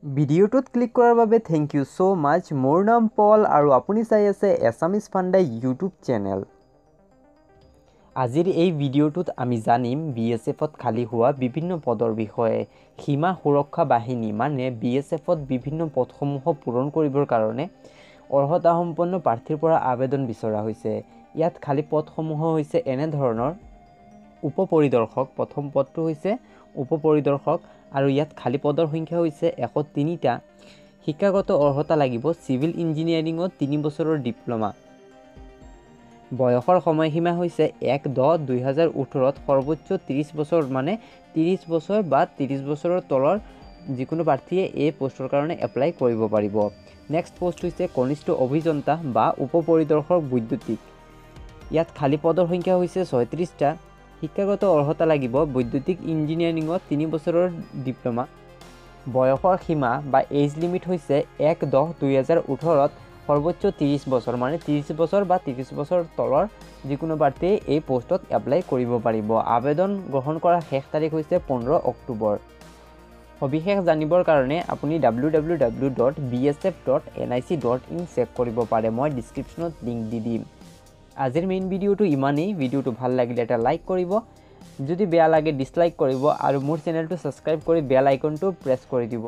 ভিডিঅ'টোত ক্লিক কৰাৰ বাবে thank you so মাছ। মোৰ নাম পল আৰু আপুনি চাই আছে এছামিজ ফাণ্ডা ইউটিউব চেনেল। আজিৰ এই ভিডিঅ'টোত আমি জানিম বি এছ এফত খালী হোৱা বিভিন্ন পদৰ বিষয়ে। সীমা সুৰক্ষা বাহিনী মানে বি এছ এফত বিভিন্ন পদসমূহ পূৰণ কৰিবৰ কাৰণে অৰ্হতা সম্পন্ন প্ৰাৰ্থীৰ পৰা আবেদন বিচৰা হৈছে। ইয়াত খালী পদসমূহ হৈছে এনেধৰণৰ: উপ পৰিদৰ্শক। প্ৰথম পদটো হৈছে উপ পৰিদৰ্শক আৰু ইয়াত খালী পদৰ সংখ্যা হৈছে 103টা। শিক্ষাগত অৰ্হতা লাগিব চিভিল ইঞ্জিনিয়াৰিঙত 3 বছৰৰ ডিপ্ল'মা। বয়সৰ সময়সীমা হৈছে 1/10/2018ত সৰ্বোচ্চ 30 বছৰ, মানে 30 বছৰ বা 30 বছৰৰ তলৰ যিকোনো প্ৰাৰ্থীয়ে এই পষ্টৰ কাৰণে এপ্লাই কৰিব পাৰিব। নেক্সট পষ্ট হৈছে কনিষ্ঠ অভিযন্তা বা উপ পৰিদৰ্শক বৈদ্যুতিক। ইয়াত খালী পদৰ সংখ্যা হৈছে 36টা। শিক্ষাগত অৰ্হতা লাগিব বৈদ্যুতিক ইঞ্জিনিয়াৰিঙত 3 বছৰৰ ডিপ্ল'মা। বয়সৰ সীমা বা এইজ লিমিট হৈছে 1/10/2018ত সৰ্বোচ্চ 30 বছৰ, মানে 30 বছৰ বা 30 বছৰ তলৰ যিকোনো প্ৰাৰ্থীয়ে এই পষ্টত এপ্লাই কৰিব পাৰিব। আবেদন গ্ৰহণ কৰাৰ শেষ তাৰিখ হৈছে 15 অক্টোবৰ। সবিশেষ জানিবৰ কাৰণে আপুনি www.bsf.nic.in check কৰিব পাৰে। মই ডিছক্ৰিপশ্যনত লিংক দি দিম। আজিৰ মেইন ভিডিঅ'টো ইমানেই। ভিডিঅ'টো ভাল লাগিলে এটা লাইক কৰিব, যদি বেয়া লাগে ডিছলাইক কৰিব আৰু মোৰ চেনেলটো ছাবস্ক্ৰাইব কৰি বেল আইকনটো প্ৰেছ কৰি দিব।